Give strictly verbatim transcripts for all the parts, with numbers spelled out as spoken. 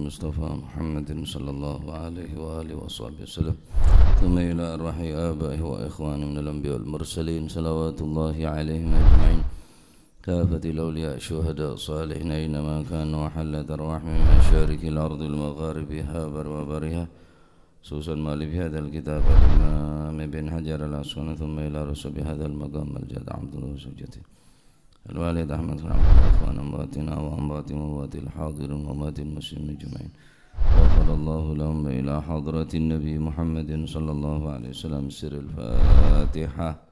المصطفى محمد صلى الله عليه وآله وصحبه وسلم، ثم إلى أرواح آبائه وإخوانه من الأنبياء والمرسلين، صلوات الله عليهم أجمعين، كافة الأولياء الشهداء الصالحين أينما كانوا، وحلت أرواحهم من مشارق الأرض لمغاربها وبرها، خصوصا مؤلف هذا الكتاب الإمام ابن حجر العسقلاني، ثم إلى رسول هذا المقام الجد عبد الله وزوجته الوالد أحمد بن عبد الله، وأمواتنا وأموات موات الحاضرين وأموات المسلمين أجمعين. غفر الله لهم إلى حضرة النبي محمد صلى الله عليه وسلم. سر الفاتحة.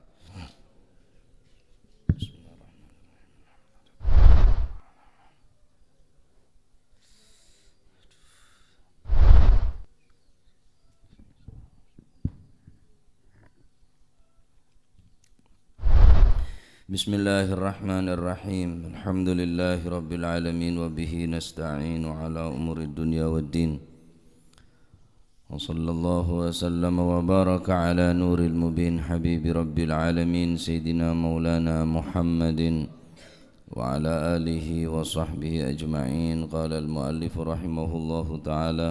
بسم الله الرحمن الرحيم. الحمد لله رب العالمين، وبه نستعين على أمور الدنيا والدين. وصلى الله وسلم وبارك على نور المبين حبيب رب العالمين سيدنا مولانا محمد وعلى آله وصحبه أجمعين. قال المؤلف رحمه الله تعالى: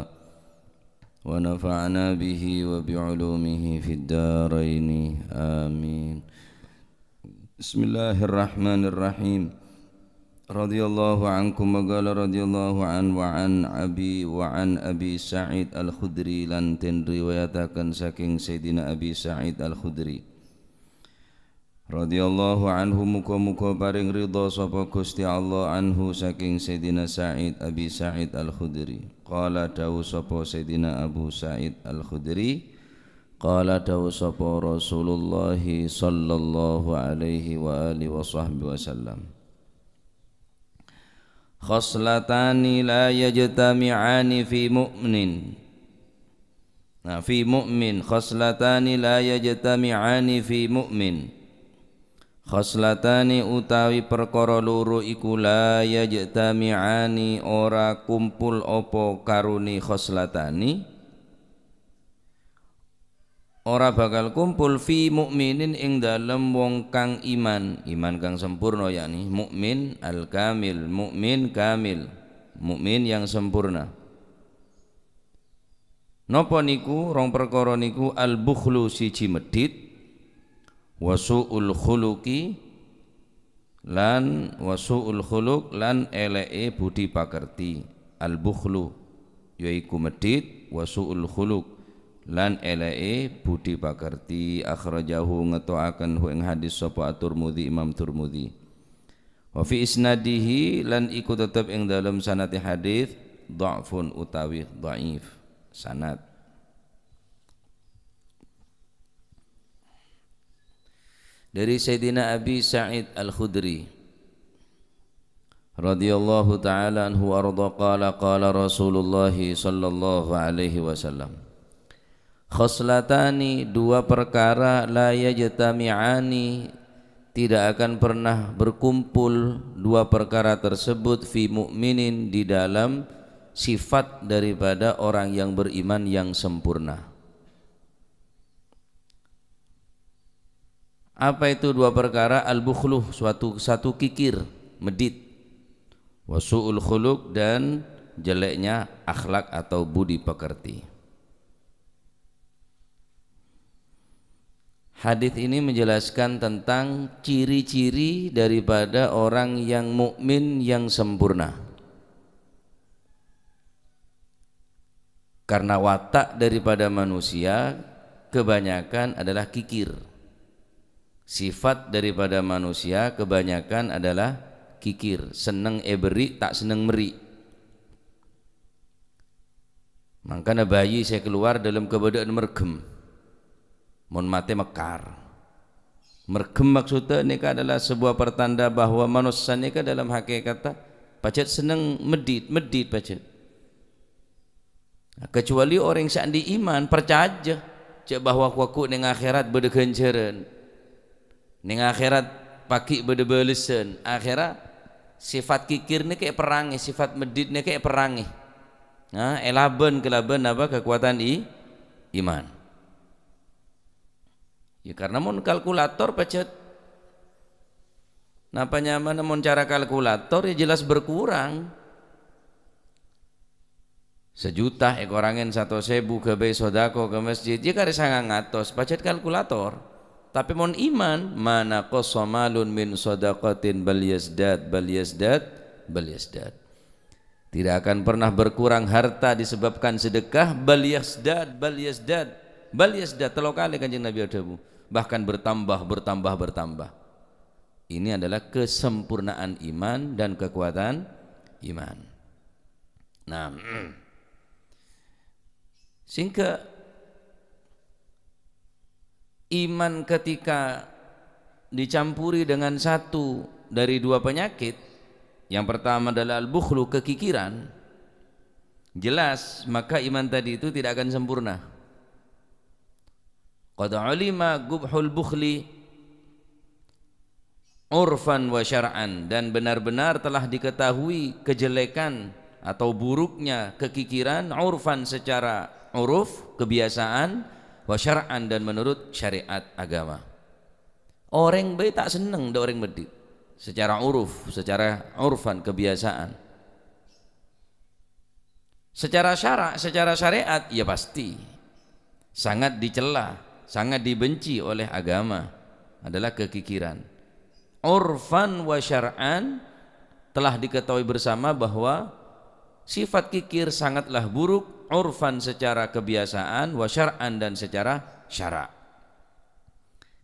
ونفعنا به وبعلومه في الدارين. آمين. بسم الله الرحمن الرحيم. رضي الله عنكم، وقال رضي الله عنه، وعن أبي، وعن أبي سعيد الخدري، lan den riwayataken saking Sayyidina Abi Sa'id Al-Khudri. Radhiyallahu anhu, muga-muga paring ridha sapa Gusti Allah anhu saking Sayyidina Sa'id, Abi Sa'id Al-Khudri. Qala, dawuh sapa Sayyidina Abu Sa'id Al-Khudri, qala, dawuh sapa Rasulullah sallallahu alaihi wa alihi wa sahbihi wasallam. Khoslatani la yajtami'ani fi mu'minin. Nah, fi mu'min. Khoslatani la yajtami'ani fi mu'min. Khoslatani utawi perkara loro iku la yajtami'ani ora kumpul apa karone khoslatani. Ora bakal kumpul fi mu'minin ing dalem wong kang iman, iman kang sempurna, yakni mukmin al-kamil, mukmin kamil, mukmin yang sempurna. Napa niku? Rong perkara niku, al-bukhlu siji medhit, wa su'ul khuluqi lan wa su'ul khuluq lan eleke budi pakerti. Al-bukhlu yaiku medhit, wa su'ul khuluq lan eleke budi pakerti. Akhrajahu, ngeto'aken hu ing hadis sapa At-Tirmidzi, Imam Tirmidzi. Wa fi isnadihi, lan iku tetep ing dalem sanate hadis, dha'fun utawi dhaif sanad. Dari Sayyidina Abi Sa'id Al-Khudri radhiyallahu ta'ala anhu wa arda, qala, qala Rasulullah sallallahu alaihi wasallam, khoslatani, dua perkara, la yajtami'ani, tidak akan pernah berkumpul dua perkara tersebut, fi mu'minin, di dalam sifat daripada orang yang beriman yang sempurna. Apa itu dua perkara? Al-bukhlu, suatu, satu kikir, medhit. Wa su'ul khuluq, dan jeleknya akhlak atau budi pekerti. Hadis ini menjelaskan tentang ciri-ciri daripada orang yang mukmin yang sempurna. Karena watak daripada manusia kebanyakan adalah kikir. Sifat daripada manusia kebanyakan adalah kikir, seneng eberi, ta' seneng meri. Mangkana bayi sè kalowar dâlem kabâdâ'ân merghem, mon matè mekkar. Merghem maksudnya nèka adalah sebuah pertanda bahwa manossa nèka dalam hakikatta pajhât seneng medhit, medhit pajhât. Nah, kecuali orèng sè andi' iman, parcajâ jhâ' bahwa ghu-lagghu' neng akhèrat bâdâ ghânjhârân. Neng akhèrat pagghi' bâdâ bâlessan. Akhèrra sifat kikir nèka èperrangè, sifat medhit nèka èperrangè. Nah, èlabân kalabân apa? Kakowadhân i-, iman. Ya, karena mon kalkulator pajhât. Napa nyamana mon cara kalkulator, ya jelas berkurang. Sajuta èkorangè satos èbu ghâbây sodako ka masjid, ya karè sangang atos, pajhât kalkulator. Tapè mon iman, "Ma naqasa malun min shadaqatin bal yazdad, bal yazdad, bal yazdad." Tidak akan pernah berkurang harta disebabkan sedekah, bal yazdad, bal yazdad, bal yazdad. Tello kalè Kanjeng Nabi adhâbu, bahkan bertambah, bertambah, bertambah. Ini adalah kesempurnaan iman dan kekuatan iman. Nah, sehingga iman ketika dicampuri dengan satu dari dua penyakit, yang pertama adalah al-bukhlu, kekikiran, jelas maka iman tadi itu tidak akan sempurna. Qad ulima qubhul bukhli urfan wa syar'an, dan benar-benar telah diketahui kejelekan atau buruknya kekikiran, urfan, secara uruf, kebiasaan, wa syar'an, dan menurut syariat agama. Orèng bhâi ta' senneng dâ' orèng meddhit secara uruf, secara urfan, kebiasaan. Secara syara', secara syariat, ya pasti sangat dicela, sangat dibenci oleh agama adalah kekikiran. Urfan wa syar'an, telah diketahui bersama bahwa sifat kikir sangatlah buruk, urfan, secara kebiasaan, wa syar'an, dan secara syara'.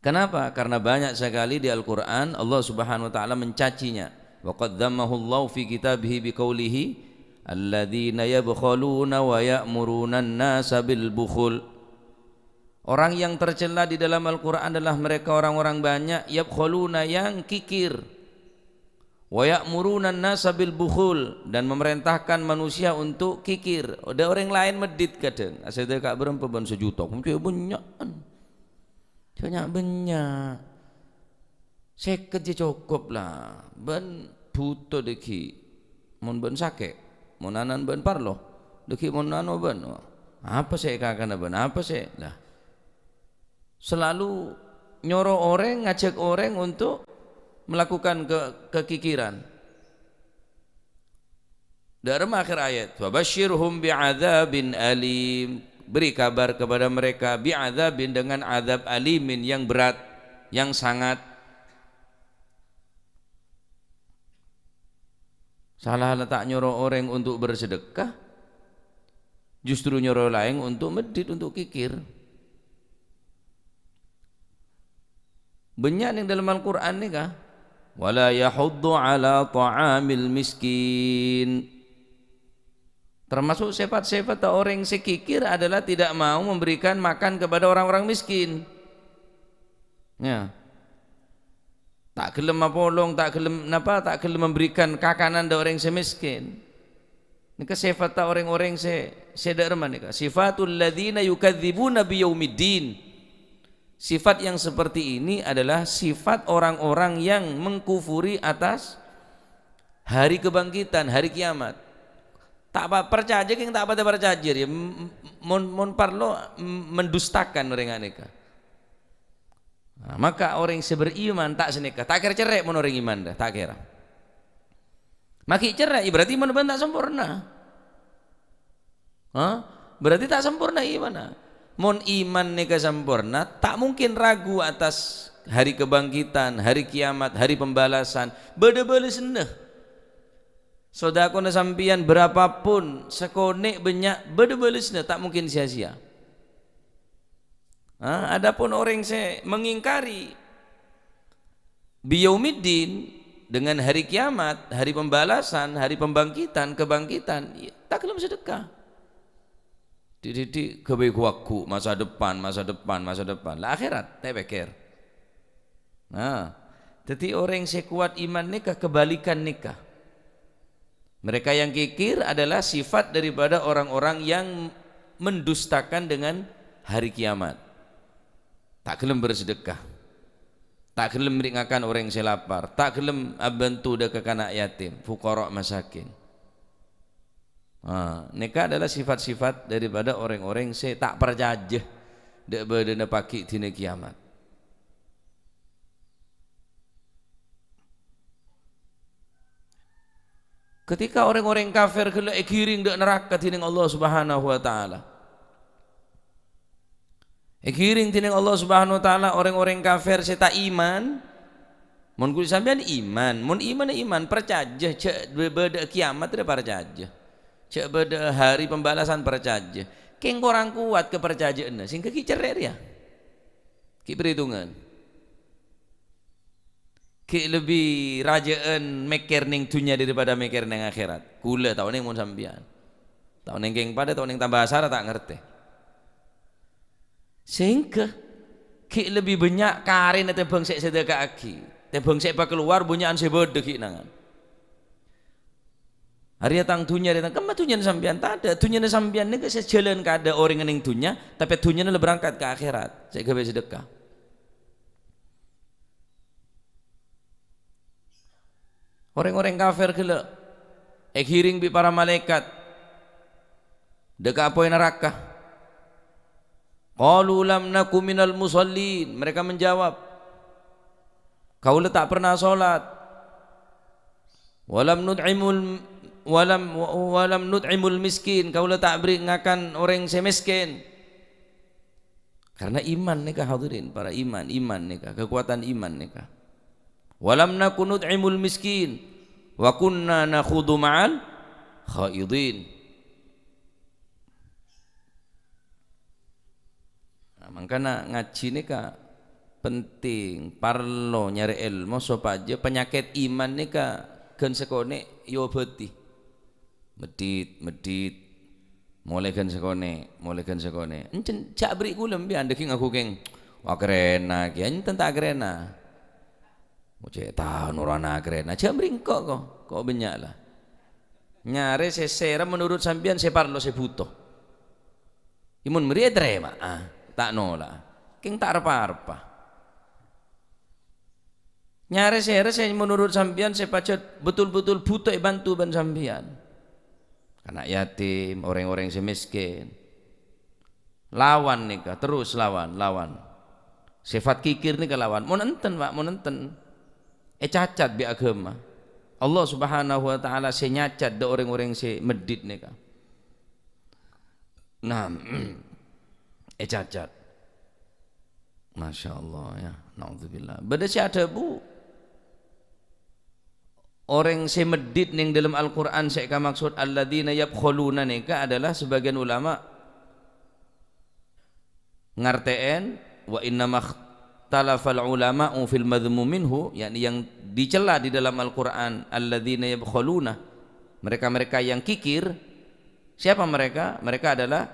Kenapa? Karena banyak sekali di Al-Quran Allah Subhanahu wa Ta'ala mencacinya. "Wa qad dzammahu Allahu fi kitabihi biqaulihi, 'Alladzina yabkhaluna wa ya'muruna an-nasa bil bukhul.'" Orang yang tercela di dalam Al-Quran adalah mereka orang-orang banyak, yabkhaluna, yang kikir, "wa ya'muruna an-nasa bil bukhul," dan memerintahkan manusia untuk kikir. Dâ' orèng laèn meddhit kadhâng. Asadhâka bârâmpa bân sajuta? Kunci bânnya'an. Bânnya'-bânnya'. Sèket jâ cokop la. Bân bhuto dâgghi' mon bân sakè'. Mon ana'na bân parlo. Dâgghi' mon anu bân. Apa sè èkakana bân? Apa sè? Lah. Selalu nyoro orèng, ngajhâk orèng untuk melakukan ke-, kekikiran. Dâ' remma akhèr ayat, "Fabasysyirhum bi'adzabin alim." Beri kabar kepada mereka bi'adzabin, dengan azab, alimin, yang berat, yang sangat. Salah la ta' nyoro orèng untuk bersedekah, justru nyoro laèn untuk meddhit, untuk kikir. Bânnya' neng dâlem Al-Qur'an nèka, "Wa la yahuddu 'ala ta'amil miskin." Termasuk sifat-sifat orèng sè kikir adalah tidak mau memberikan makan kepada orang-orang miskin. Ya. Ta' ghellem mapolong, ta' ghellem, napa, ta' ghellem memberikan kakanan dâ' orèng sè mèskèn. Nèka sifatta orèng-orèng sè, sè dâ' remma nèka. Sifatul ladzina yukadzibuna biyaumiddin. Sifat yang seperti ini adalah sifat orang-orang yang mengkufuri atas hari kebangkitan, hari kiamat. Ta' pa-, parcajâ kèng ta' patè parcajâ, ya. M-, m-, mon, mon parlo, m-, mendustakan orèng ghânèka. Nah, maka orèng sè beriman ta' sanèka, ta' kèra cerrè' mon orèng iman, dâ, ta' kèra. Maghi' cerrè', ya berarti iman bân ta' samporna. Hah? Berarti ta' samporna imanna. Mon iman nèka samporna, ta' mungkin ragu atas hari kebangkitan, hari kiamat, hari pembalasan. Bâdâ bâlessanna. Sodakona sampèyan berapapun, sakonè' bânnya', bâdâ bâlessanna, ta' mungkin sia-sia. Ah, adapun orèng sè mengingkari biyaumiddin, dengan hari kiamat, hari pembalasan, hari pembangkitan, kebangkitan, ya, ta' ghellem sedekah. Dhi'-dhi'-dhi' ghâbây ghu-wagghu, masa depan, masa depan, masa depan. La akhèrat, ta' èpèkkèr. Nah, dhâddhi orèng sè kowat iman nèka kebalikan nèka. Mereka yang kikir adalah sifat daripada orang-orang yang mendustakan dengan hari kiamat. Ta' ghellem bersedekah. Ta' ghellem mèrè ngakan orèng sè lapar. Ta' ghellem abhânto dâ' ka kana' yatim, fuqara, masakin. Nah, nèka adalah sifat-sifat daripada orèng-orèng sè ta' parcajâ dâ' bâdâna paghi' dina kiamat. Ketika orèng-orèng kafir ghellâ' èghiring dâ' naraka dhinèng Allah Subhanahu wa Ta'ala. Èghiring dhinèng Allah Subhanahu wa Ta'ala orèng-orèng kafir sè ta' iman. Mon ghuli sampèyan iman, mon iman, iman, parcajâ jhâ' bâdâ'â kiyamat rè parcajâ. Jhâ' bâdâ'â hari pembalasan parcajâ. Kèng korang kowat kaparcajâ'ânna, sèngghâ ghi' cerrè' rèya. Ghi' parètongan. Ghi' lebbi rajâ'ân mèkkèr neng dhunnya daripada mèkkèr neng akhèrat. Kaulâ ta' onèng mon sampèyan. Ta' onèng kèng padâ, ta' onèng tamba asara, ta' ngartè. Sèngghâ ghi' lebbi bânnya' karèna tèmbhâng sè èsadhâkaaghi, tèmbhâng sè èpakalowar bânnya'an sè bâdâ ghi' nangan. Arèya tang dhunnya, arèya tang, kemma dhunnyana sampèyan? Tadâ', dhunnyana sampèyan nèka sè jhâlân ka adâ' orèng neng dhunnya, tapè dhunnyana la berangkat ka akhèrat, sè ghâbây sadhâka. Orèng-orèng kafir ghellâ' èghiring bi' para malaèkat dâ' ka apoy naraka. "Qalu lam naku minal musallin." Mereka menjawab, "Kaulâ ta' pernah sholat. Walam nut'imul, walam, walam nut'imul miskin. Kaulâ ta' beri ngakan orèng sè mèskèn." Karena iman nèka, hadirin, para iman, iman nèka, kekuatan iman nèka. "Walam naku nut'imul miskin, wa kunna nakhudu ma'al khaidin." Nah, mangkana ngajhi nèka penting, parlo nyarè èlmo sopajâ panyakèt iman nèka ghân sakonè' èobhâti. Meddhit, meddhit, molè ghân sakonè', molè ghân sakonè'. Encen jhâ' beri kaulâ sampèyan dâgghi' ngaku kèng, "Wah, karèna kèya," enten ta' karèna. Mo cè' taon ora na karèna, jhâ' beri engko' ko, ko' bânnya' la. Nyarè sè sèra menurut sampèyan sè parlo, sè bhuto. Yâ mon mèrè ètarèma'a, ta' nola'a. Kèng ta' rpa-rpa. Nyarè sèra sè menurut sampèyan sè pajhât betul-betul bhuto èbhânto bân sampèyan. Ana' yatim, orèng-orèng sè mèskèn. Lawan nèka, terros lawan, lawan. Sèfat kèkèr nèka lawan. Mon enten, Pak, mon enten. Ècacat bi' aghâma. Allah Subhanahu wa Ta'ala sè nyacat dâ' orèng-orèng sè meddhit nèka. Nah, ècacat. Masya Allah, ya. Naudzubillah. Bâdâ sè adhâbu, orèng sè meddhit neng dâlem Al-Qur'an sè èkamaksud alladzina yabkhaluna nèka adalah sebagian ulama ngartè'èn, "Wa innama ikhtalafal ulama'u fil madzmum minhu," yakni yang dicela di dalam Al-Qur'an, "alladzina yabkhaluna," mereka-mereka yang kikir. Siapa mereka? Mereka adalah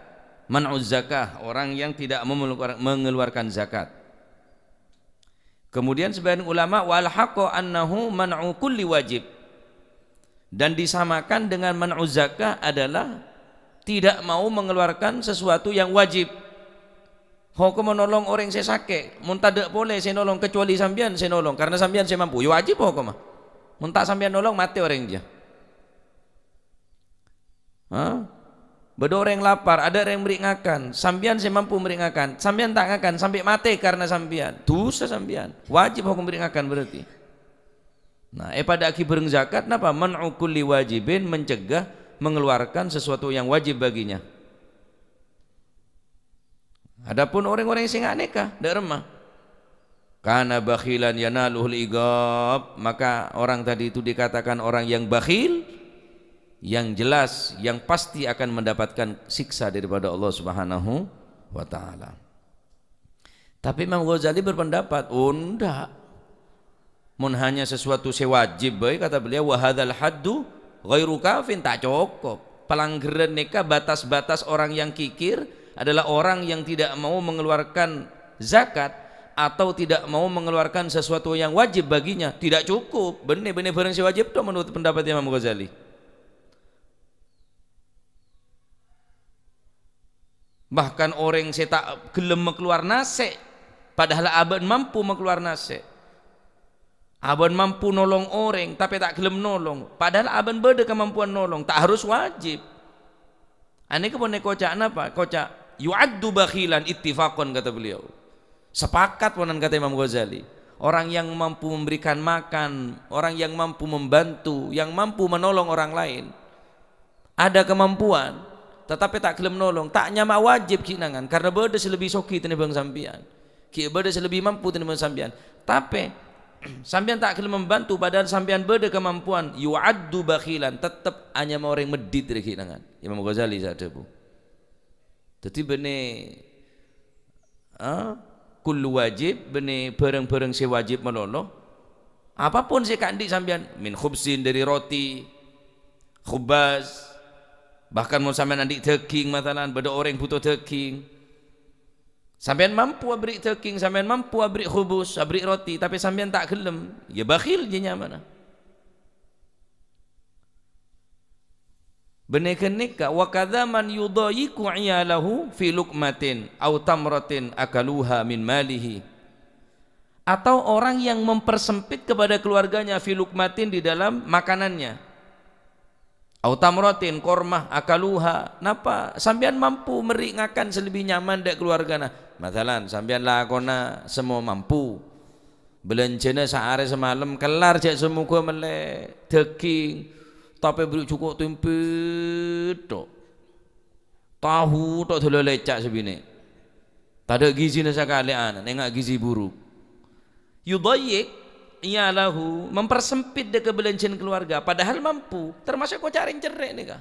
man'uz zakah, orang yang tidak mau mengeluar-, mengeluarkan zakat. Kemudian sebagian ulama, "Wa alhaqa annahu man'u kulli wajib." Dan disamakan dengan man'u zakah adalah tidak mau mengeluarkan sesuatu yang wajib. Hokomma nolong orèng sè sakè', mon tadâ' polè sè nolong kecuali sampèyan sè nolong, karena sampèyan sè mampu, ya wajib hokomma. Mon ta' sampèyan nolong, matè orèng jâ. Ha? Bâdâ orèng lapar, adâ' orèng mèrè ngakan, sampèyan sè mampu mèrè ngakan, sampèyan ta' ngakan sampè' matè karena sampèyan, dhusa sampèyan, wajib hokom mèrè ngakan berarti. Nah, èpadâ'âghi bhâreng zakat, napa? Man'u kulli wajibin, mencegah mengeluarkan sesuatu yang wajib baginya. Adapun orèng-orèng sè nga' nèka, dâ' remma. "Kana bakhilan yanaluhul iqab," maka orang tadi itu dikatakan orang yang bakhil, yang jelas, yang pasti akan mendapatkan siksa daripada Allah Subhanahu wa Ta'ala. Tapi Imam Ghazali berpendapat, oh, ndak. Mon hanya sesuatu sè wajib bhâi, kata beliau, "Wa hadzal haddu ghairu kafin," ta' cokop. Pelanggaran nèka, batas-batas orang yang kikir adalah orang yang tidak mau mengeluarkan zakat atau tidak mau mengeluarkan sesuatu yang wajib baginya. Tidak cukup. Bânnè, bânnè bhâreng sè wajib tok menurut pendapat Imam Ghazali. Bahkan orèng sè ta' ghellem makalowar nasè', padahal abâ'na mampu makalowar nasè'. Abâ'na mampu nolong orèng, tapè ta' ghellem nolong, padahal abâ'na bâdâ kamampuan nolong, ta' harus wajib. Anèka pon èkoca' napa? Koca', "Yu'addu bakhilan ittifaqan," kata beliau. Sepakat ponan kata Imam Ghazali. Orang yang mampu memberikan makan, orang yang mampu membantu, yang mampu menolong orang lain. Ada kemampuan, tetapi ta' gelem nolong, ta' nyama wajib ghi' nangan, karena bâdâ sè lebbi soghi tènèmbhâng sampèyan. Ghi' bâdâ sè lebbi mampu tènèmbhâng sampèyan. Tapè, sampèyan ta' gelem membantu, padahal sampèyan bâdâ kemampuan, yu'addu bakhilan, tettep anyama orèng meddhit rè ghi' nangan. Imam Ghazali sè adhâbu. Dhâddhi bânnè, ah, kullu wajib, bânnè bhârâng-bhârâng sè wajib malolo. Apapun sè kaandi' sampèyan, min khubzin, dâri roti, khubaz, bahkan mon sampèyan andi' dhâghing, masalan, bâdâ orèng bhuto dhâghing, sampèyan mampu aberri' dhâghing, sampèyan mampu aberri' khubuz, aberri' roti, tapè sampèyan ta' gelem, ya bakhil jiyâ nyamana. Bânnè ghânèka, "Wa kadza man yudayyiqu iyalahu fi luqmatin aw tamratin akaluha min malihi." Atau orang yang mempersempit kepada keluarganya fi luqmatin, di dalam makanannya. Aw tamratin, korma, akaluha. Napa? Sampèyan mampu mèrri' ngakan sè lebbi nyaman dâ' keluargana. Masalan, sampèyan lakona semmo mampu. Bâlânjhâna saarè samalem kellar, jhâ' samoghâ mellè dhâghing, tapè bâri' jhuko' tèmpè tok. Tahu tok dâlâ lèca' sè binè'. Tadâ' gizina sakalè ana', nènga' gizi buruk. Yudayyiq iyalahu, mempersempit dâ' kabâlânjhâna keluarga, padahal mampu, termasuk koca' rèng cerrè' nèka.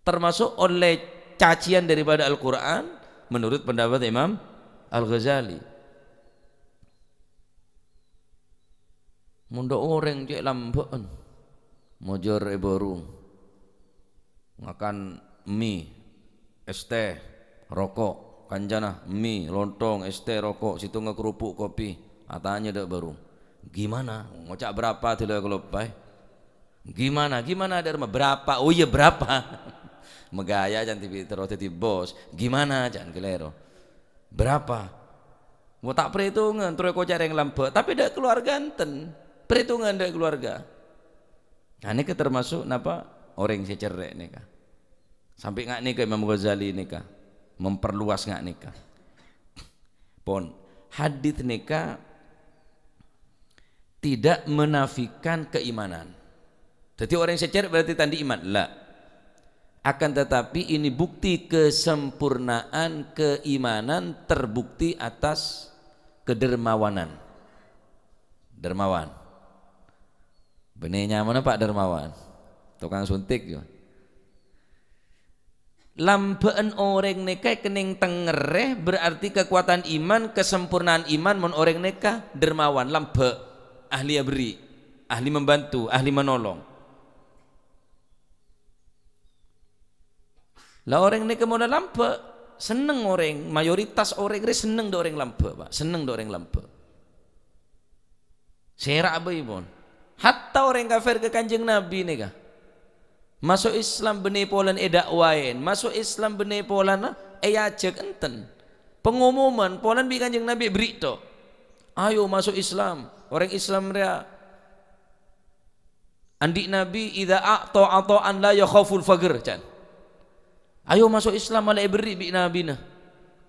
Termasuk ollè cacian daripada Al-Qur'an, menurut pendapat Imam Al-Ghazali. Mon dâ' orèng cè' lambâ'ân, mojâr è bârung, ngakan mi, es teh, roko', kancana mi, lontong, es teh, roko', sèttongnga kerupuk, kopi, atanya dâ' bârung, "Gimana?" Ngoca' berapa dâlâ kaloppaè. "Gimana? Gimana, Dharma? Berapa?" "Oh iya, berapa?" Magaya can dhibi' terro dhâddhi bos. "Gimana?" can kalèro. "Berapa?" Wah, ta' parètongan, terro èkoca' rèng lambâ'. Tapè dâ' keluarga enten. Parètongan dâ' keluarga. Nah, nèka termasuk napa? Orèng sè cerrè' nèka. Sampè' nga' nèka Imam Ghazali nèka memperluas nga' nèka. Pon, hadits nèka tidak menafikan keimanan. Dhâddhi orèng sè cerrè' berarti ta' andi' iman? La. Akan tetapi ini bukti kesempurnaan keimanan terbukti atas kedermawanan. Dermawan. Bânnè nyamana Pak Dermawan. Tokang suntik, yâ. Lambâ'ân orèng nèka èkennèng tengngerrè, berarti kekuatan iman, kesempurnaan iman mon orèng nèka dermawan, lambâ', ahli aberri', ahli membantu, ahli menolong. La orèng nèka mon la lambâ', senneng orèng, mayoritas orèng rè senneng dâ' orèng lambâ', Pak, senneng dâ' orèng lambâ'. Sèra' bhâi pon. Hatta orèng kafir ka Kanjeng Nabi nèka. Maso' Islam bânnè polana èdakwaè, maso' Islam bânnè polana èajhâk enten. Pangomoman polana bi' Kanjeng Nabi èberri' tok. "Ayo maso' Islam." Orèng Islam rèya andi' Nabi, "Idza a'ta ata'an la yakhaful faqr," can. "Ayo maso' Islam, mala èberri' bi' Nabina."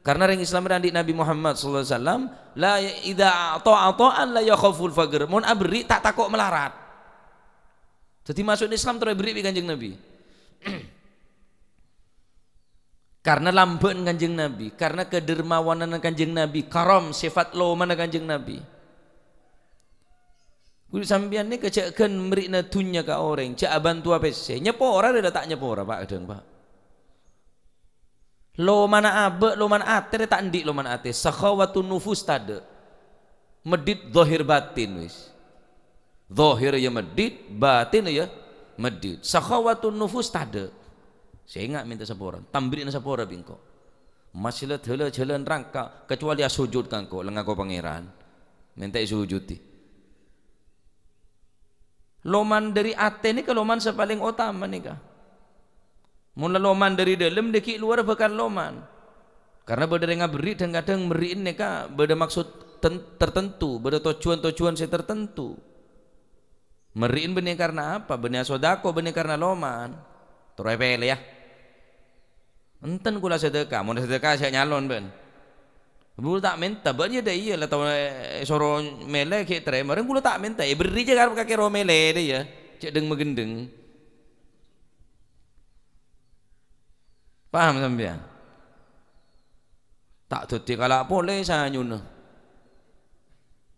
Karna rèng Islam rè andi' Nabi Muhammad sallallahu alaihi wasallam, la ya-, "Idza a'ta ata'an la yakhaful faqr." Mon aberri' ta' tako' malarat. Dhâddhi maso' Islam terro èberri' bi' Kanjeng Nabi. Karna lambâ'ân Kanjeng Nabi, karna kadermawananna Kanjeng Nabi, karam, sifat lomana Kanjeng Nabi. Ghuru sampèyan nèka jhâ' ghân mèrri'na dhunnya ka orèng, jhâ' abhântowa pèssè. Nyapora rè la ta' nyapora, Pak, kadhâng, Pak. Lomana abâ', lomana atè rè ta' andi' lomana atè. Sakhawatun nufus tadâ'. Meddhit dhahir batin wis. Dhahir ya meddhit, batin ya meddhit. Sakhawatun nufus tadâ'. Sènga' mènta sapora, tambèrri'na sapora bi' engko'. Masila dâla jhâlân rangka, kecuali asojud ka engko', la ngako Pangèran. Mènta èsojudi. Loman dâri atè nèka loman sè palèng otama nèka. Mon la loman dâri dâlem, dâgghi' lowar bhâkal loman. Karna bâdâ rèng aberri' dhâng-kadhâng mèrri'na nèka bâdâ maksud ten-, tertentu, bâdâ tojjhuwân-tojjhuwân sè tertentu. Mèrri'na bânnè karna apa? Bânnè asodako, bânnè karna loman. Terro èpèlè, yâ. Enten kaulâ sedekah, mon sedekah sè nyalon bân. Bâ'na ta' mènta, bâ'na ya dâ' iyâ la tao, eh, soro mèlè ghi' tarèma. Rèng bâ'na ta' mènta, èberri' jâ' ka, ka kèra mèlè dâ' iyâ. Cè' dhâng-maghândhâng. Paham sampèyan? Ta' dhâddhi kala' polè sanyona.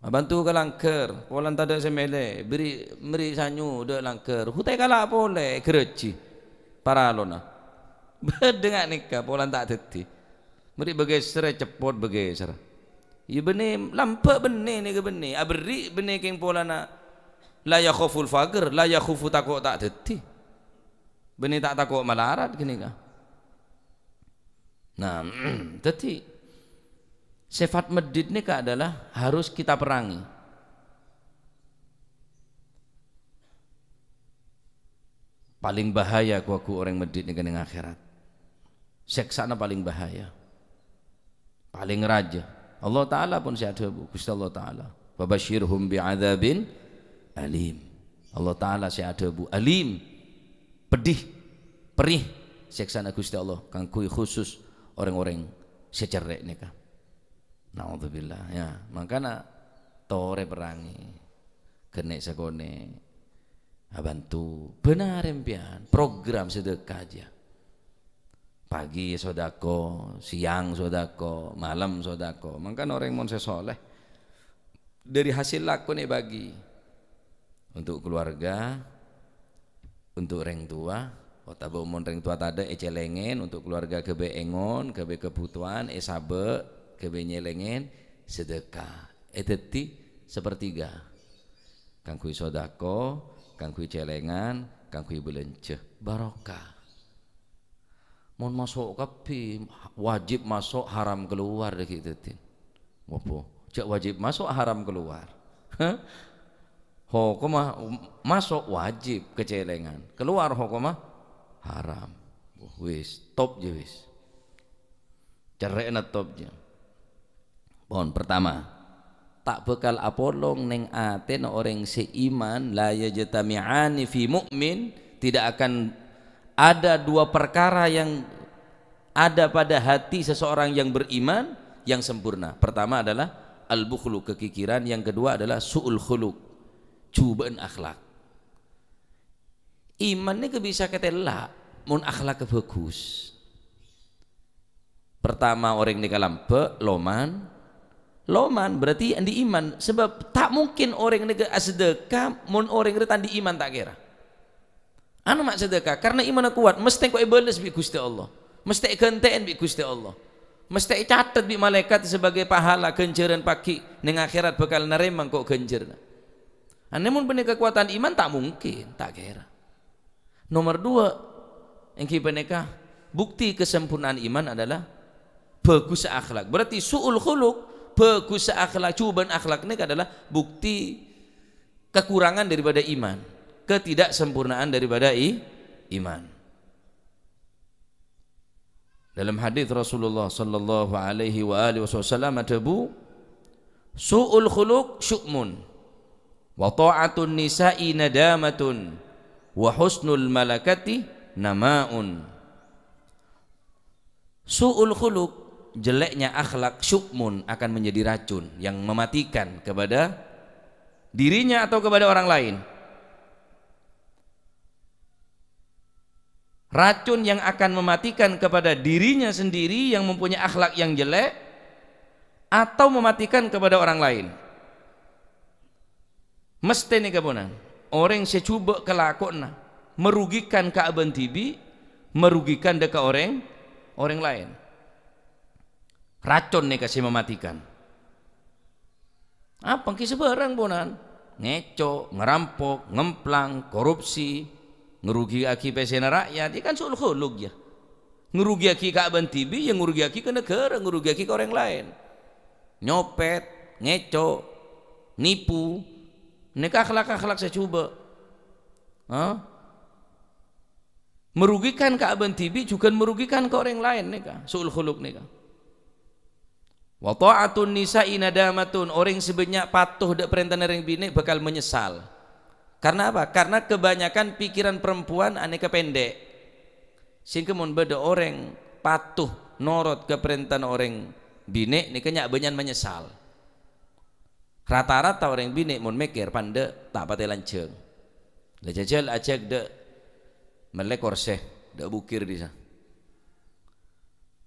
Abhânto ka langghâr, polana tadâ' sè mèlè, bherri', bherri' sanyo dâ' langghâr. Ghutè kala' polè, ghârâjhi paralona. Bâdâ nga' nèka, polana ta' dhâddhi. Bherri' bâghâsèrra, ceppot bâghâsèrra. Iyâ bânnè, lambâ' bânnè nèka bânnè. Aberri' bânnè kèng polana la yakhaful faqr, la yakhafu tako' ta' dhâddhi. Bânnè ta' tako' malarat ghânèka. Nah, dhâddhi sèfat meddhit nèka adalah harus kita perangi. Palèng bahaya ghu-, ghu orèng meddhit nèka neng akhèrat. Sèksana palèng bahaya. Palèng rajâ. Allah Ta'ala pon sè adhâbu, Ghustè Allah Ta'ala, "Fabasyirhum bi'adzabin alim." Allah Ta'ala sè adhâbu, alim, pedhi, perih sèksana Ghustè Allah kaangghuy khusus orèng-orèng sè cerrè' nèka. Naudzubillah, ya. Mangkana torè perangi. Ghânnè sakonè'. Abhânto. Bhânarè empèyan. Program sedekah jâ. Pagi sodako, siang sodako, malem sodako. Mangkana orèng mon sè soleh, dâri hasil lakona èbâgi. Untuk keluarga, untuk rèng towa, otabâ mon rèng towa tadâ' ècèlèngè, untuk keluarga ghâbây èngon, ghâbây kebutuhan, èsabâ', ghâbây nyèlèngè, sedekah. Èdhâddhi sapertiga. Kaangghuy sodako, kaangghuy cèlèngan, kaangghuy bâlânjhâ. Barokah. Mon maso' kabbhi, wajib maso', haram kalowar, ghi' dhâddhi. Ngopo? Jhâ' wajib maso', haram kalowar. Hah? Hokomma maso' wajib, kacèlèngan. Kalowar hokomma haram. Wis, top jâ wis. Cerrè'na top jâ. Pon, pertama, ta' bhâkal apolong neng atèna orèng sè iman, la yajtami'ani fi mu'min, tidak akan ada dua perkara yang ada pada hati seseorang yang beriman yang sempurna. Pertama adalah al-bukhlu, kekikiran, yang kedua adalah su'ul khuluq, jhubâ'ân akhlak. Iman nèka bisa katella' mon akhlakka bhâghus. Pertama, orèng nèka lambâ', loman. Loman berarti andi' iman, sabâb ta' mungkin orèng nèka asadhâka mon orèng rèya ta' andi' iman ta' kèra. Anu ma' sadhâka, karna imanna kowat, mastè engko' èbâles bi' Ghustè Allah. Mastè èghântè'è bi' Ghustè Allah. Mastè ècatet bi' malaèkat sabâgâi pahala ghânjhârân pagghi' neng akhèrat bhâkal narèma engko' ghânjhârânna. Anè mon bânnè kakowadhân iman, ta' mungkin, ta' kèra. Nomer dua, èngghi panèka bukti kasampornaan iman adalah bhâghussa akhlak. Berarti su'ul khuluq, bhâghussa akhlak, jhubâ'ân akhlak nèka adalah bukti kakurangan daripada iman, ketidaksampurnaan daripada i-, iman. Dalam hadis Rasulullah sallallahu alaihi wa alihi wasallam adhâbu, "Su'ul khuluq syu'mun, wa ta'atun nisa'i nadamatun, wa husnul malakati nama'un." Su'ul khuluq, jeleknya akhlak, syu'mun, akan menjadi racun yang mematikan kepada dirinya atau kepada orang lain. Racun yang akan mematikan kepada dirinya sendiri yang mempunyai akhlak yang jelek, atau mematikan kepada orang lain. Mastè nèka ponan, orèng sè jhubâ' kalakowanna merugikan kaabâ'na dhibi', merugikan dâ' ka orèng, orèng laèn. Racun nèka sè mematikan. Apa èngghi sabârâng ponan? Ngèco', ngarampok, ngemplang, korupsi, ngrugiyaghi pèssèna ra'yat, ya kan su'ul khuluq, ya. Ngrugiyaghi kaabâ'na dhibi', ya ngrugiyaghi ka naghârâ, ngrugiyaghi ka orèng laèn. Nyopèt, ngèco', nipu, nèka akhlak-akhlak sè jhubâ'. Hah? Merugikan kaabâ'na dhibi', jhughân merugikan ka orèng laèn nèka, su'ul khuluq nèka. "Wa ta'atun nisa'i nadamatun," orèng sè bânnya' pato dâ' parèntana rèng binè' bhâkal manyesal. Karna apa? Karna kebanyakan pikiran perempuan anèka pendek. Sehingga mon bâdâ orèng pato norot ka parèntana orèng Binè' nèka nya'-bânnya'an manyessal. Rata-rata orèng binè' mon mèkkèr pandâ' ta' patè lanjhâng. La jhâjhâl ajhâk dâ' mellè korsè, dâ' bukir dissa.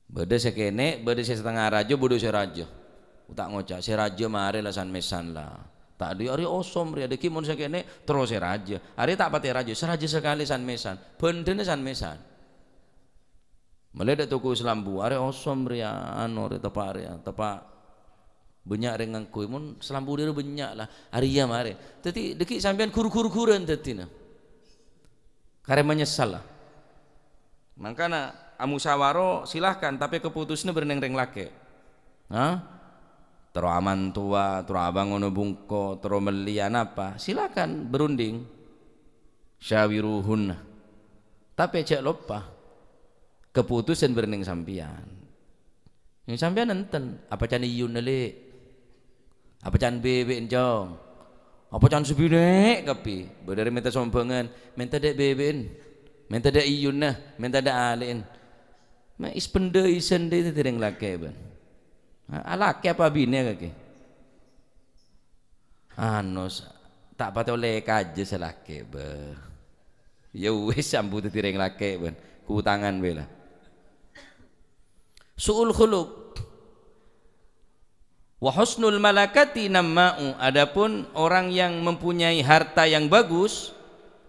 Bâdâ sè kènè', bâdâ sè satengnga rajâ, bâdâ sè rajâ. Ta' ngoca', "Sè rajâ marè la san-mèsan la." Ta' dhi' arè osom rèya, dâgghi' mon sè kènè' terro sè rajâ. Arè ta' patè rajâ, sè rajâ sakalè san-mèsan. Bhândhâna san-mèsan. Mellè dâ' toko salambu, arè osom rèya, anu rè, teppa' rèya, teppa' bânnya' rèng ngangghuy. Mon salambu dhâri bânnya' la, arèya marè. Dâddhi, dâgghi' sampèyan ghur-ghur-ghuran dâddhina. Karè manyessal la. Mangkana, amusawaro silahkan, tapè keputusanna bârnèng rèng lakè'. Ha? Terro amantowa, terro abângono bungko, terro mellèya napa, silahkan berunding. Syawiruhunna. Tapè jhâ' loppa, keputusan bârnèng sampèyan. Yâ, sampèyan enten, apa can iyunna, Lè'? Apa can bèbè'en, Cong? Apa can sè binè' kabbhi? Bâdâ rè mènta sombhângan, mènta dâ' bèbè'en, mènta dâ' iyunna, mènta dâ' alè'en. Ma' ispendâ isendâ dâddhi rèng lakè', bân. Ha, alakè apa abinè kakè? Anu, s-, ta' patè ollè kajâ sè lakè', bâ. Yâ wis, ambu dâddhi rèng lakè', bân. Kutangan bhâi la. Su'ul khuluq. Wa husnul malakati namma'u. Adapun orang yang mempunyai harta yang bagus,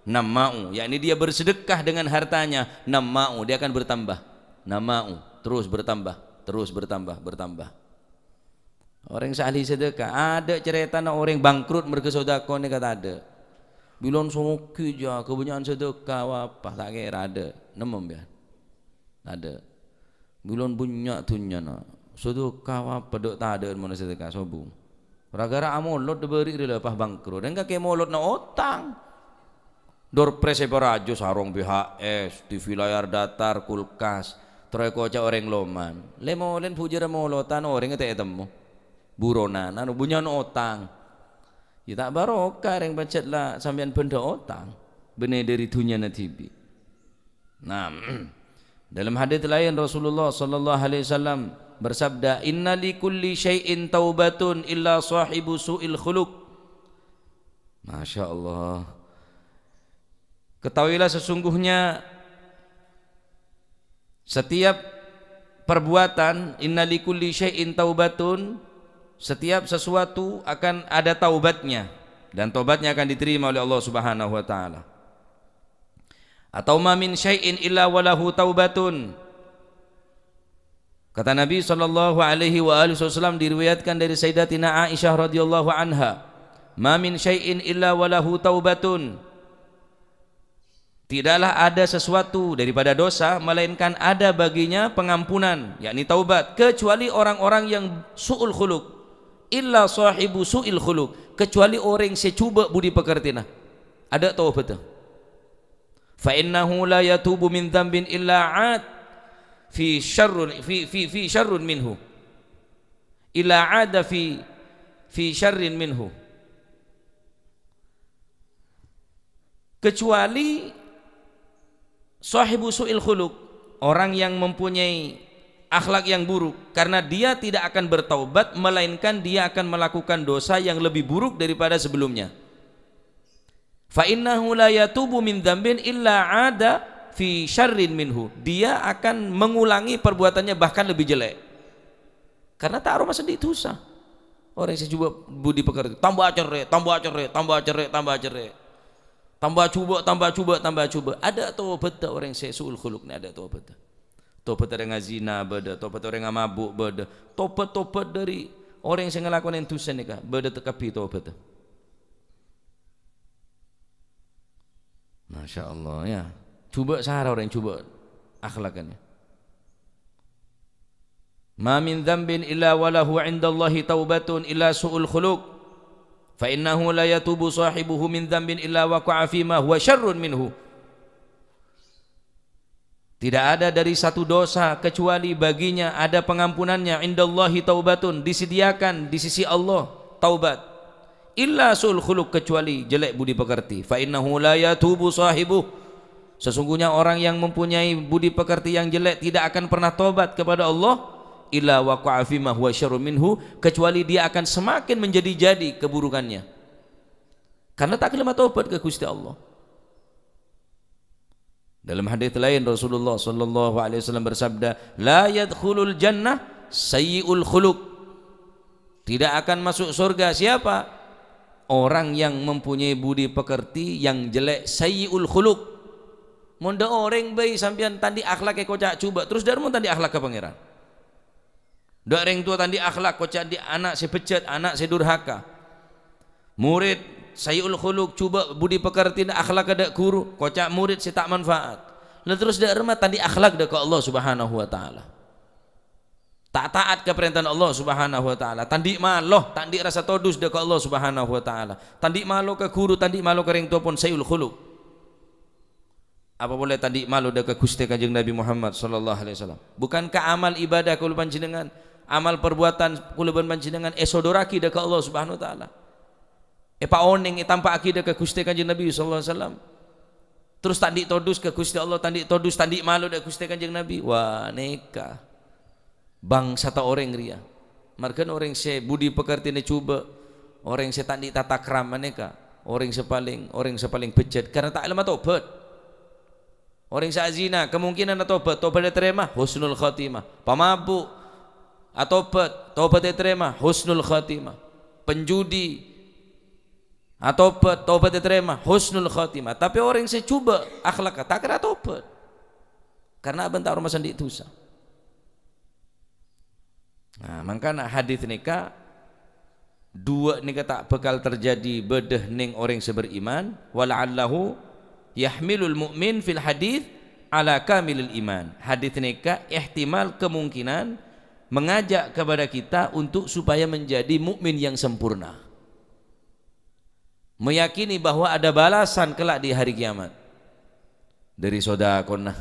namma'u, yakni dia bersedekah dengan hartanya, namma'u, dia akan bertambah. Namma'u, terus bertambah, terus bertambah, bertambah. Orèng sè ahli sedekah, adâ' carètana orèng bangkrut merghâ sodako nèka tadâ'. Bilân soghi jâ, kabânnya'an sedekah, apa, ta' kèra adâ'. Nemmo, ya? Adâ'. Bilân bânnya' dhunnyana, sedekah apa, dâ' tadâ'ân mon sedekah sobung. Ra-ghârâ amolod dâbâri' rè la pas bangkrut. Engghâ kè molodna otang. Door prize èparajâ sarong B H S, T V layar datar, kulkas. Terro èkoca' orèng loman. Lè-molèn bhujârâ molodhân orèngnga ta' ètemmo. Buronan, anu, bânnya'an otang. Yâ ta' barokah rèng pajhât la sampèyan bhendhâ otang. Bânnè dâri dhunnyana dhibi'. Nah, dalam hadits lain Rasulullah sallallahu alaihi wasallam bersabda, "Inna li kulli syai'in taubatun illa sahibu su'il khuluq." Masya Allah. Ketahuilah sesungguhnya setiap perbuatan, "Inna li kulli syai'in taubatun," setiap sesuatu akan ada taubatnya, dan taubatnya akan diterima oleh Allah Subhanahu wa Ta'ala. Atau, "Ma min syai'in illa walahu taubatun." Kata Nabi sallallahu alaihi wa alihi wasallam, diriwayatkan dari Sayyidatina Aisyah radhiyallahu anha, "Ma min syai'in illa walahu taubatun." Tidaklah ada sesuatu daripada dosa, melainkan ada baginya pengampunan, yakni taubat, kecuali orang-orang yang su'ul khuluq, illa sahibu su'il khuluq, kecuali orèng sè jhubâ' budi pekertèna. Adâ' tobhâddhâ. "Fa innahu la yatubu min dzambin illa 'ad fi syarrun, fi, fi, fi syarrun minhu. Illa 'ada fi, fi syarrin minhu." Kecuali sahibu su'il khuluq, orang yang mempunyai akhlak yang buruk, karena dia tidak akan bertaubat, melainkan dia akan melakukan dosa yang lebih buruk daripada sebelumnya. "Fa innahu la yatubu min dzambin illa 'ada fi syarrin minhu." Dia akan mengulangi perbuatannya bahkan lebih jelek. Karena ta' aromasa andi' dusa. Orèng sè jhubâ' budi pekertè, tamba cerrè', tamba cerrè', tamba cerrè', tamba cerrè'. Tamba jhubâ', tamba jhubâ', tamba jhubâ'. Adâ' tobhâddhâ orèng sè su'ul khuluq nè, adâ' tobhâddhâ. Tobhât orèng azina bâdâ, tobhât orèng amabu' bâdâ. Tobhât-tobhât dâri orèng sè ngalakonè dusa nèka bâdâ te-, kabbhi tobhâddhâ. Masya Allah, ya. Jhubâ' sara orèng jhubâ' akhlaknya. "Ma min dzambin illa walahu 'indallahi taubatun illa su'ul khuluq. Fa innahu la yatubu sahibuhu min dzambin illa waqa'a fi ma huwa syarrun minhu." Tidak ada dari satu dosa kecuali baginya ada pengampunannya, indallahi taubatun, disediakan di sisi Allah taubat. Illa su'ul khuluq, kecuali jelek budi pekerti. Fa innahu la yatubu sahibuh. Sesungguhnya orang yang mempunyai budi pekerti yang jelek tidak akan pernah taubat kepada Allah, illa waqa'a fima huwa syarrun minhu, kecuali dia akan semakin menjadi-jadi keburukannya. Karena ta' gelem atobat ka Gusti Allah. Dalam hadis lain, Rasulullah sallallahu alaihi wasallam bersabda, "La yadkhulul jannah sayyi'ul khuluq." Tidak akan masuk surga siapa? Orang yang mempunyai budi pekerti yang jelek, sayyi'ul khuluq. Mon dâ' orèng bhâi sampèyan ta' andi' akhlak èkoca' jhubâ', terros dâ' remma ta' andi' akhlak ka Pangèran. Dâ' rèng towa ta' andi' akhlak, koca' andi' ana' sè bejjhât, ana' sè durhaka. Morèd sayyi'ul khuluq, jhubâ' budi pekertina, akhlakka dâ' ghuru, koca' morèd sè ta' manfaat. La terros dâ' remma ta' andi' akhlak dâ' ka Allah Subhanahu wa Ta'ala. Ta' ta'at ka parèntana Allah Subhanahu wa Ta'ala. Ta' andi' malo, ta' andi' rassa todus dâ' ka Allah Subhanahu wa Ta'ala. Ta' andi' malo ka ghuru, ta' andi' malo ka rèng towa pon, sayyi'ul khuluq. Apa polè ta' andi' malo dâ' ka Ghustè Kanjeng Nabi Muhammad sallallahu alaihi wasallam? Bukankah amal ibadah kaulâ panjhennengngan, amal perbuatan kaulâ bân panjhennengngan èsodorraghi dâ' ka Allah Subhanahu wa Ta'ala? Èpaonèng, ètampa'aghi dâ' ka Ghustè Kanjeng Nabi sallallahu alaihi wasallam. Terros ta' andi' todus ka Ghustè Allah, ta' andi' todus, ta' andi' malo dâ' Ghustè Kanjeng Nabi. Wah, nèka. Bangsatta orèng rèya. Marghâna orèng sè budi pekertina jhubâ', orèng sè ta' andi' tatakrama nèka, orèng sè palèng, orèng sè palèng bejjhât, karna ta' gelem atobat. Orèng sè azina, kemungkinan atobat, tobat ètarèma, husnul khotimah. Pamabuk, atobat, tobat ètarèma, husnul khotimah. Penjudi, atobat, tobat ètarèma, husnul khotimah. Tapè orèng sè jhubâ' akhlakka, ta' kèra atobat. Karna abân ta' aromasa andi' dhusa. Nah, mangkana hadis nèka, duwâ' nèka ta' bhâkal terjadi bâdâ neng orèng sè beriman, "Wa la'allahu yahmilul mu'min fil hadits ala kamilil iman." Hadis nèka ihtimal, kemungkinan, mengajak kepada kita untuk supaya menjadi mukmin yang sempurna. Meyakini bahwa ada balasan kelak di hari kiamat. Dâri sodakona,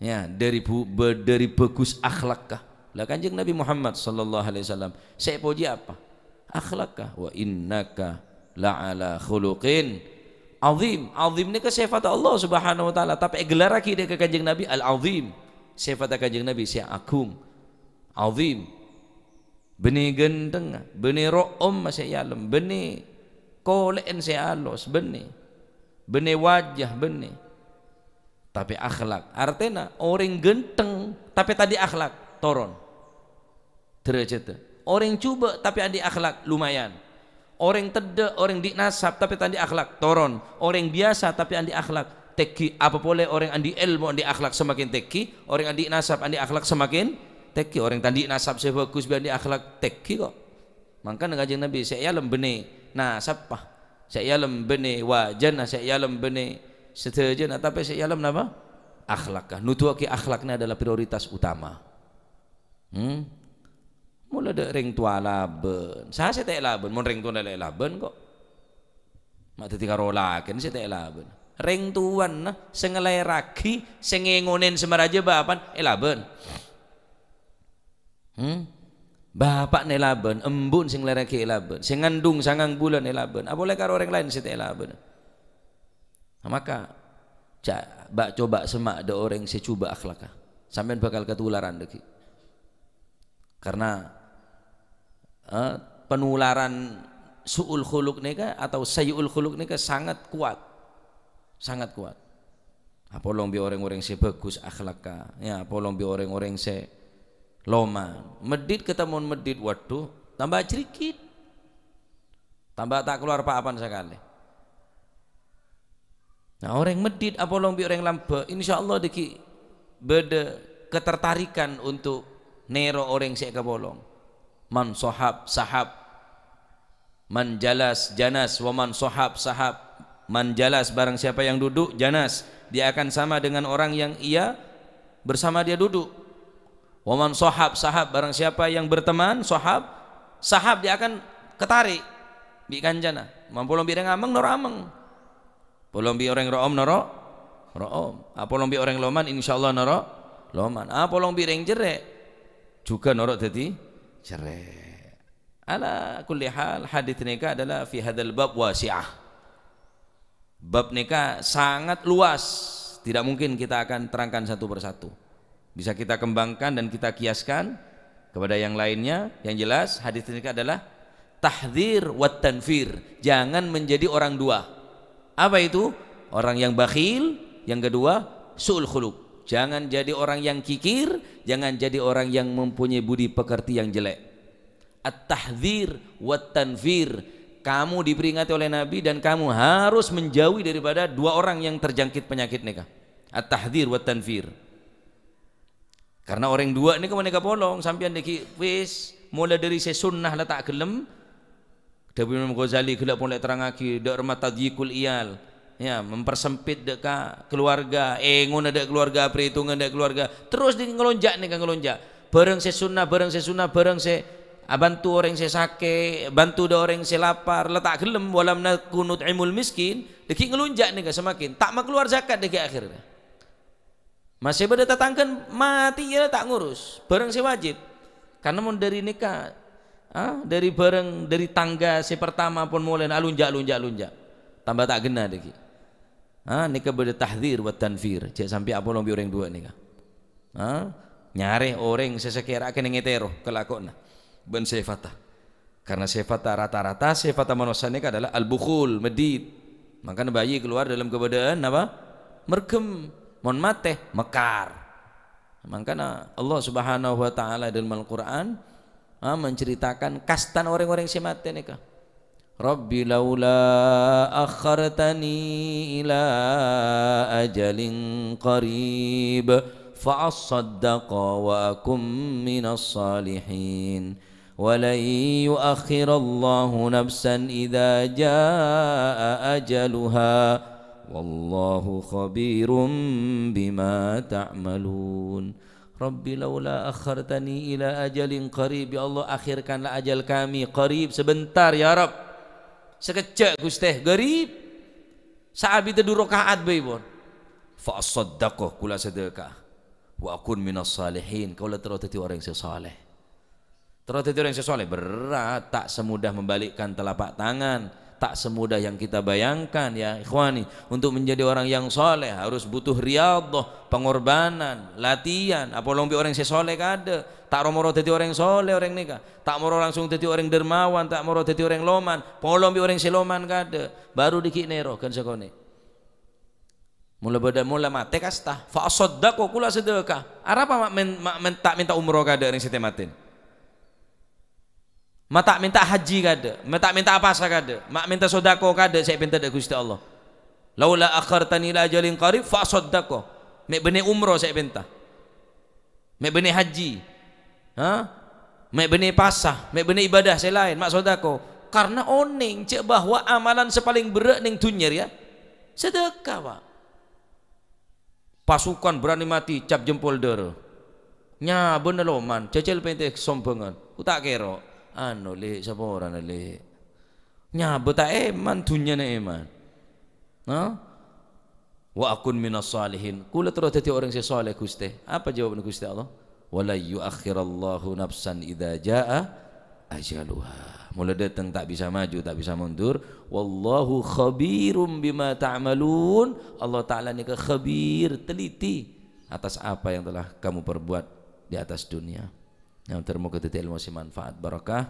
ya, dâri bu-, bâ-, dâri bhâghus akhlakka. La, Kanjeng Nabi Muhammad sallallahu alaihi wasallam, sè èpojhi apa? Akhlakka. "Wa innaka la'ala khuluqin azim." Azim nèka sèfatta Allah Subhanahu wa Ta'ala, tapè èghellarraghi dâ' ka Kanjeng Nabi Al-Azim. Sèfatta Kanjeng Nabi sè aghung. Azim. Bânnè ghântengnga, bânnè ro'omma sè è alem, bânnè kolè'en sè alos, bânnè, bânnè wajah, bânnè. Tapè akhlak, artèna orèng ghânteng tapè ta' andi' akhlak, toron dârâjhâddhâ. Orèng jhubâ' tapè andi' akhlak, lumayan. Orèng teddhâ', orèng andi' nasab tapè ta' andi' akhlak, toron. Orèng biyasa tapè andi' akhlak, tèngghi. Apa polè orèng andi' èlmo, andi' akhlak semakin tèngghi, orèng andi' nasab, andi' akhlak semakin tèngghi. Orèng ta' andi' nasab sè bhâghus bi' andi' akhlak tèngghi kok. Mangkana Kanjeng Nabi, "Sè è alem bânnè nasabba, sè è alem bânnè wajana, sè è alem bânnè sadhâjâna, tapè sè è alem napa? Akhlakka." Noduwâghi akhlak nèka adalah prioritas utama. Hmm? Mola dâ' rèng towa labân. Saha sè ta' èlabân? Mon rèng towana la èlabân kok. Ma' dhâddhi karo lakèna sè ta' èlabân. Rèng towana sè ngalèraghi, sè ngèngonè sè marajâ bapa'na èlabân. Hmm? Bapa'na èlabân, embu'na sè ngalèraghi èlabân, sè ngandung sangang bulân èlabân. Apolè karo orèng laèn sè ta' èlabân. Nah, maka, ca-, ba-, coba semma' dâ' orèng sè jhubâ' akhlakka. Sampèyan bhâkal katularan dhâggi'. Karna, eh, penularan su'ul khuluq nèka atau sayyi'ul khuluq nèka sangat kuat. Sangat kuat. Apolong bi' orèng-orèng sè bhâghus akhlakka, ya, apolong bi' orèng-orèng sè loman. Meddhit ketemon meddhit, waduh, tambâ jrikit. Tambâ ta' kalowar pa-apana sakalè. Nah, orèng meddhit apolong bi' orèng lambâ', insyaallah dhâggi' bâdâ ketertarikan untuk nèro orèng sè èkapolong. Man sohab, sahab. Man jalas, janas. Wa man sohab, sahab. Man jalas, barang siapa yang duduk, janas. Dia akan sama dengan orang yang ia bersama dia duduk. Wa man sohab, sahab. Barang siapa yang berteman, sohab, sahab, dia akan ketarik bi' kancana. Mon apolong bi' orèng amèng, noro' amèng. Apolong bi' orèng ro'om, noro' ro'om. Apolong bi' orèng loman, insyaallah noro' loman. Apolong bi' orèng cerrè', jhughân noro' dhâddhi cerrè'. Ala kulli hal, hadits nèka adalah fi hadzal bab wasi'ah. Bab nèka sangat luas, tidak mungkin kita akan terangkan satu per satu. Bisa kita kembangkan dan kita kiaskan, Kepada yang lainnya, yang jelas hadis ini adalah tahdzir wa tanfir. Jangan menjadi orang dua. Apa itu? Orang yang bakhil, yang kedua su'ul khuluq. Jangan jadi orang yang kikir, jangan jadi orang yang mempunyai budi pekerti yang jelek. At-tahdzir wa tanfir. Kamu diperingati oleh Nabi dan kamu harus menjauhi daripada dua orang yang terjangkit penyakit nèka. At-tahdzir wa tanfir. Karena orèng duwâ' nèka panèka polong, sampèyan dâgghi' wis, molaè dâri sè sunnah la ta' ghellem. Dhâbu Imam Ghazali ghellâ' pon la terrangaghi, dâ' remma tadyiqul iyal, ya, mempersempit dâ' ka keluarga, èngona dâ' keluarga, aperhitungan dâ' keluarga, terros dâgghi' ngalonja' nèka ngalonja'. Bhârâng sè sunnah, bhârâng sè sunnah, bhârâng sè abhânto orèng sè sakè', bhânto dâ' orèng sè lapar, la ta' ghellem, "Walam naku nut'imul miskin," dâgghi' ngalonja' nèka samakin, ta' makalowar zakat dâgghi' akhèrra. Masè bâdâ tatangghâna matè, iyâ ta' ngurus bhârâng sè wajib. Karna mon dâri nèka, ah, dâri bhârâng, dâri tangga sè partama pon molaè alonja', alonja', alonja'. Tamba ta' ghenna dâgghi'. Ah, nèka bâdâ tahdzir wa tanfir. Jhâ' sampè' apolong bi' orèng duwâ' nèka. Ah, nyarè orèng sè sakèra kènè ngètèro kalakowanna bân sèfatta. Karna sèfatta rata-rata, sèfatta manossa nèka adalah al-bukhul, meddhit. Mangkana bayi keluar dalam keadaan apa? Mergem. Mon matè, mekar. Mangkana Allah Subhanahu wa Ta'ala dalam Al-Qur'an, ah, menceritakan kastana orèng-orèng sè matè nèka. "Rabbi laula akhartani ila ajalin qarib, fa assaddaqa wa akum minas salihin." "Wa lan yu'akhkhirallahu nafsan idza jaa'a ajaluha, wallahu khabirum bima ta'malun." "Rabbi laula akhartani ila ajalin qarib." Ya Allah, akhirkanlah ajal kami qarib, sebentar, ya Rabb. Sakejjhâ', Ghustè, qarib. Saabiddhâ du raka'at bhâi pon. "Fa asaddaqa," kaulâ sedekah. "Wa akun minas salihin," kaulâ terro dhâddhi orèng sè saleh. Terro dhâddhi orèng sè saleh berrâ', ta' semudah membalikkan telapak tangan, ta' semudah yang kita bayangkan, ya ikhwani. Untuk menjadi orang yang saleh harus butuh riyadhah, pengorbanan, latihan. Apolong bi' orèng sè saleh kaadâ', ta' ro-moro dhâddhi orèng saleh orèng nèka, ta' moro langsung dhâddhi orèng dermawan, ta' moro dhâddhi orèng loman, polong bi' orèng sè loman kaadâ', baru dâgghi' nèro ghân sakonè'. Mon la bâdâ, mon la matè kasta, fa asaddaqa, kaulâ sedekah. Arapa ma' men-, ma' men-, ta' mènta umroh kaadâ' rèng sè tè-matè? Ma' ta' mènta haji kaadâ', ma' ta' mènta apasa kaadâ', ma' mènta sodako kaadâ' sè èpènta dâ' Ghustè Allah. "Laula akhartani ila ajalin qarib fa asaddaqa." Mè' bânnè umroh sè èpènta. Mè' bânnè haji. Ha? Mè' bânnè pasa, mè' bânnè ibadah sè laèn, ma' sodako. Karna onèng jhâ' bahwa amalan sè palèng berrâ' neng dhunnya rèya sedekah, Pak. Pasukan berani mati, cap jempol dârâ. Nyabâna loman, jhâjhâl pèntè sombhângan. Ku ta' kèro. Anu, Lè', saporana, Lè'. Nyabâ ta' èman, dhunnyana èman. Ha? "Wa akun minas salihin." Kaulâ terro dhâddhi orèng sè saleh, Ghustè. Apa jawabna Ghustè Allah? "Wa la yuakhirallahu nafsan idza jaa ajaluha." Mula dâteng ta' bisa maju, ta' bisa mundur. "Wallahu khabirum bima ta'malun." Allah Ta'ala nèka khabir, teliti atas apa yang telah kamu perbuat di atas dunia. Nah, mator moghâ dhâddhi èlmo sè manfaat, barokah.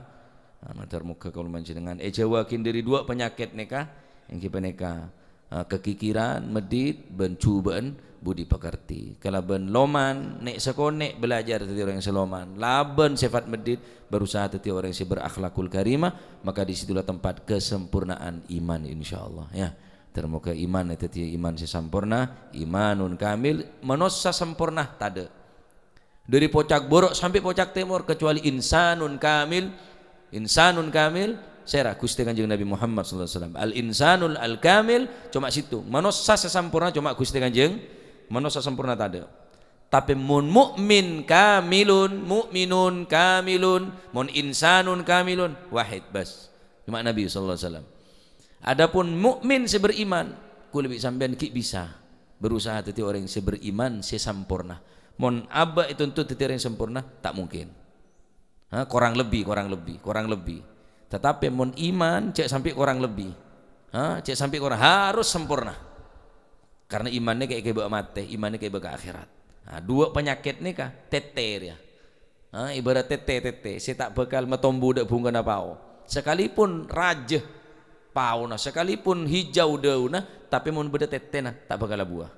Nah, mator moghâ kaulâ panjhennengan èjhâuwaghi dâri duwâ' panyakèt nèka, èngghi panèka, eh, kakikiran, meddhit, bân jhubâ'ân budi pakertè. Kalabân loman, nè'-sakonè' belajar dhâddhi orèng sè loman, labân sèfat meddhit, berusaha dhâddhi orèng sè berakhlakul karimah, maka di situlah tempat kesempurnaan iman, insyaallah, ya. Mator moghâ iman dhâddhi iman sè samporna, imanun kamil, manossa samporna, tadâ'. Dâri pocak bârâ' sampè' pocak tèmor, kecuali insanun kamil. Insanun kamil, sèra? Ghustè Kanjeng Nabi Muhammad sallallahu alaihi wasallam. Al-insanul al-kamil, coma sèttong. Manossa sè samporna coma Ghustè Kanjeng, manossa samporna tadâ'. Tapè mon mukmin kamilun, mukminun kamilun, mon insanun kamilun, wahid, bas. Coma Nabi sallallahu alaihi wasallam. Adapun mukmin sè beriman, kaulâ bi' sampèyan ghi' bisa berusaha dhâddhi orèng sè beriman sè samporna. Mon abâ' ètuntut dhâddhi orèng samporna, ta' mungkin. Ha, korang lebbi, korang lebbi, korang lebbi. Tatapè mon iman, jhâ' sampè' korang lebbi. Ha, jhâ' sampè' korang, harus samporna. Karna imanna kè-, kèbâ matè, imanna kèbâ ka akhèrat. Ha, duwâ' panyakèt nèka, tètèr, ya. Ha, ibarat tètè-tètè sè ta' bhâkal matombu dâ' bhungkana pao. Sakalipun rajâ paona, sakalipun hijau daunna, tapè mon bâdâ tètèna, ta' bhâkal abuwâ.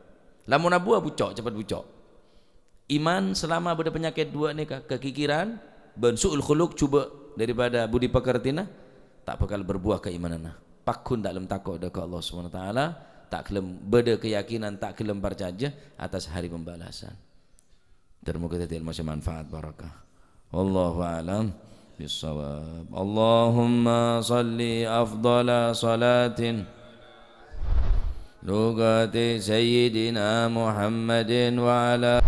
Lamon abuwâ, bucco', cepet bucco'. Iman selama bâdâ panyakèt duwâ' nèka, kakikiran bân su'ul khuluq, jhubâ' daripada budi pekertina, ta' bhâkal berbuah kaimananna. Pagghun ta' ghellem tako' dâ' ka Allah Subhanahu wa Ta'ala, ta' ghellem bâdâ keyakinan, ta' ghellem parcajâ atas hari pembalasan. Ter moga dhâddhi ilmu sè manfaat, barakah. Wallahu a'lam bissawab. Allahumma shalli afdhala shalatin lugati Sayyidina Muhammadin wa ala